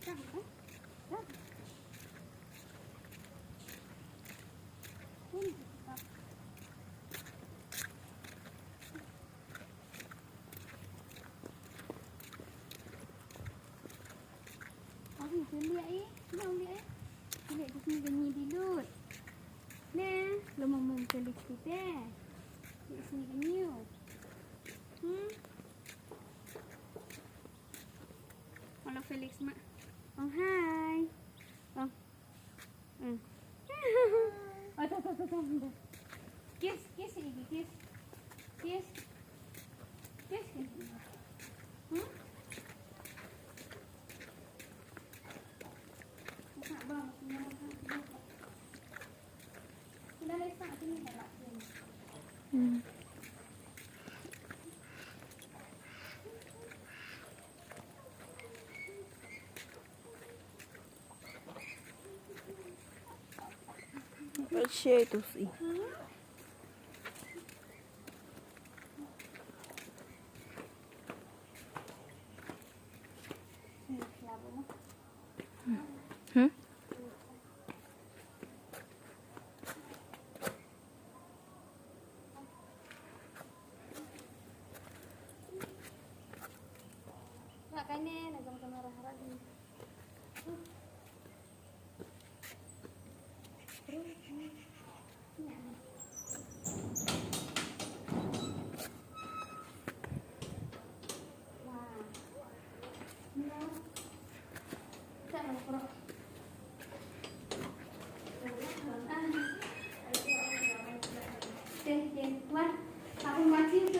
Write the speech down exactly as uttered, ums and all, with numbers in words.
Ong, ïa lieh eh, ïa lieh eh. Lieh ka sngi ka ñiuh di lut. Ne, lo mom mom Felix ti te. Lieh sngi ka ñiuh. Hmm? Halo Felix ma. Ong hai. Ong. Hmm. Oh, ta, ta, ta, ta, ta. Kiss, kiss, Iggy, kiss. Kiss. Kiss, kiss. Hmm? Hmm. Let's share to see. Hmm? Nak kane, nak jom kamera harap ni.